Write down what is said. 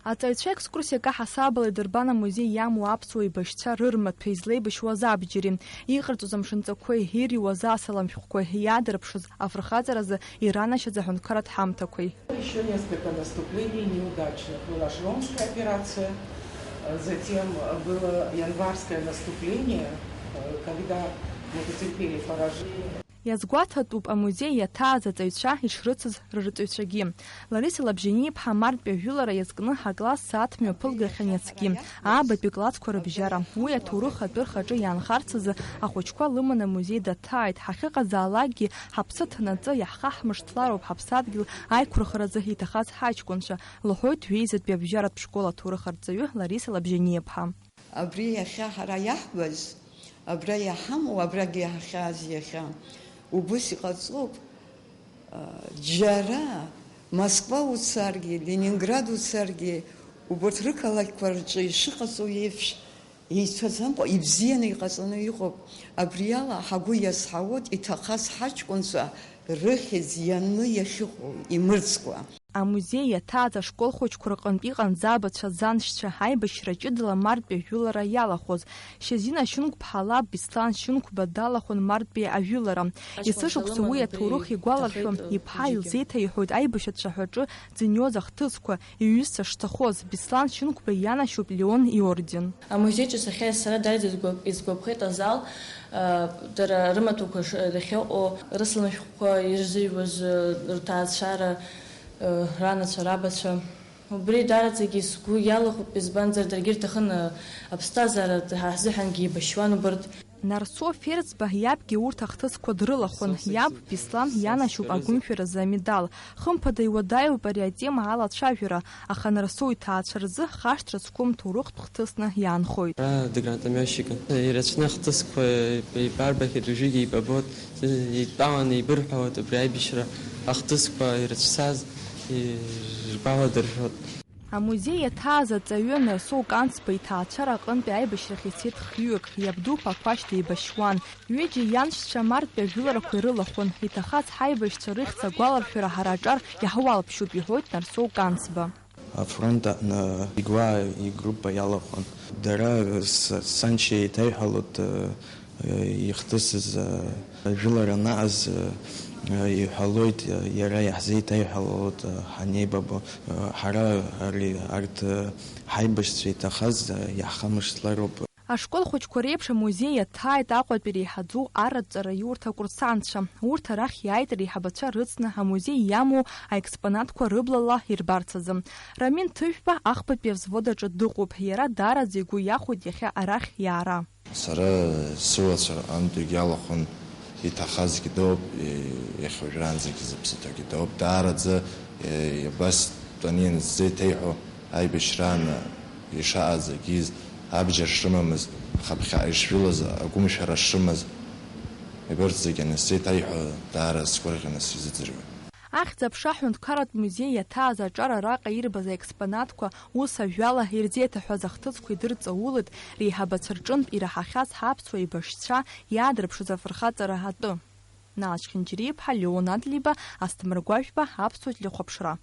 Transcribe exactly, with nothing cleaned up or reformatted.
Аҵаҩцәа екскурсиак аҳасабала идырбан амузеи иамоу аԥсуа еибашьцәа рырмаҭәа излеибашьуаз абџьари, иҟарҵоз амшынҵақәеи, ириуаз асалам шәҟәқәеи, иаадырԥшыз афырхаҵаразы иранашьаз аҳәынҭқарратә ҳамҭақәеи. Еще несколько наступлений неудачных. Была Шеломская операция, затем было январское наступление, когда мы потерпели поражение. Иазгәаҭатәуп амузеи иаҭааз аҵаҩцәа ишрыцыз рырҵаҩцәагьы. Лариса Лабжьаниа-иԥҳа мартәи ажәылара иазкны акласс сааҭ мҩаԥылгахьан иацгьы, аабатәи классқәа рыбжьара. Уи аҭоурых атәы рхаҿы иаанхарц азы ахәыҷқәа лыманы амузеи даҭааит. Ҳахьыҟазаалакгьы, ҳаԥсы ҭанаҵы иаҳхаҳмыршҭлароуп ҳаԥсадгьыл аиқәырхаразы иҭахаз ҳаҷкәынцәа, лҳәоит жәеизатәи абжьаратә школ аҭоурых арҵаҩы Лариса Лабжьаниа-иԥҳа. Абри иахьа ҳара иаҳбаз, абра иҳамоу, абрагьы иаҳхьааз иахьа, убыс иҟаҵоуп. Џьара Москва уцаргьы, Ленинград уцаргьы, убарҭ рықалақьқәа рҿы ишыҟаҵоу еиԥш, еицәаӡамкәа ибзианы иҟаҵаны иҟоуп. Абри ала ҳагәы иазҳауоит иҭахаз ҳаҷкәынцәа рыхьӡ ианны иахьыҟоу, имырӡкәа. Амузеи иаҭааз ашкол хәыҷқәа рҟынтә иҟан Ӡабацәа, Заншьцәа, аибашьра ҷыдала мартәи ажәылара иалахәыз, Шьазина Шьынқәԥҳа лаб Беслан Шьынқәба далахәын мартәи ажәылара. Есышықәса уи аҭоурых игәаларшәо, иԥҳа илзеиҭаиҳәоит аибашьра цәаҳәаҿы дзыниоз ахҭысқәа, иҩызцәа шцахоз. Беслан Шьынқәба ианашьоуп Леон иорден. Амузеиҿы сахьааиз сара даараӡа исгәаԥ-, исгәаԥхеит азал, а, дара рымаҭәақәа ш-, дахьыҟоу, рысалам шәҟәқәа ирзыҩуаз, а, рҭаацәара, а, ранацәа, рабацәа. Убри даараӡагьы сгәы иалахәуп, избанзар, даргьы ирҭахын, а, аԥсҭазаара ҳа ҳзыҳәангьы еибашьуан убарҭ. Нарсоу Ферӡба иабгьы урҭ ахҭысқәа дрылахәын, иаб Беслан ианашьоуп агәымшәаразы амедал. Хымԥада иуадаҩуп ари атема алацәажәара, аха Нарсоу иҭаацәа рзы хашҭра зқәым ҭоурыхтә хҭысны иаанхоит. Ара дыгранатомётчикын. Ирацәаны ахҭысқәа еибарбахьеит, уажәыгьы еибабоит, еидтәаланы еибырҳәауеит абри аибашьра ахҭысқәа ирыцәцаз, иргәаладыршәоит. Амузеи иаҭааз аҵаҩы Нарсоу Канцба иҭаацәара аҟынтәи аибашьрахь ицеит хҩык, иабду Ԥақәашь деибашьуан. Ҩыџьа ианшьцәа мартәи ажәыларақәа ирылахәын. Иҭахаз ҳаибашьцәа рыхьӡ агәаларшәара ҳара аҿар иаҳуалԥшьоуп, иҳәоит Нарсоу Канцба. Афронт аҟны игәаа игруппа иалахәын. Дара с-, саншьа еиҭаиҳәалоит, э, ихҭысыз, э, ажәылара анаҟаз, э, иҳәалоит, э, иара иаҳзеиҭаиҳәалоит, э, ҳанеибабо, э, ҳара ари, арҭ, э, ҳаибашьцәа иҭахаз, э, иаҳхамышҭлароуп. Ашкол хәыҷқәа реиԥш амузеи иаҭааит Аҟәатәи реиҳаӡоу арратә ҵараиурҭа акурсантцәа. Урҭ арахь иааит реиҳабацәа рыцны амузеи иамоу аекспонатқәа рыблала ирбарц азы. Рамин Ҭыжәба ахԥатәи авзвод аҿы дыҟоуп. Иара даараӡа игәы иахәоит иахьа арахь иаара. Сара сыуацәа рҟынтә егьалахәын, иҭахазгьы дауп, и-, иахьа уажәраанӡагьы зыԥсы ҭоугьы дауп. Даараӡа, и-, абас дтәаны ианысзеиҭеиҳәо, аибашьраан ишаҟаз агьиз, абџьар шрымамыз, аха ԥхьаҟа ишжәылаз агәымшәара шрымаз, абарҭ зегьы анысзеиҭеиҳәо, даара сгәырӷьаны сизыӡырҩуеит. Ахьӡ-аԥша аҳәынҭқарратә музеи иаҭааз аҿар араҟа ирбаз аекспонатқәа, ус ажәала ирзеиҭаҳәаз ахҭысқәа идырҵаулеит реиҳабацәа рҿынтә ираҳахьаз ҳаԥсуа еибашьцәа иаадырԥшыз афырхаҵара атәы. Нал Чхинџьариа-иԥҳа, Леон Адлеиба, Асҭамыр Гәажәба, Аԥсуа телехәаԥшра.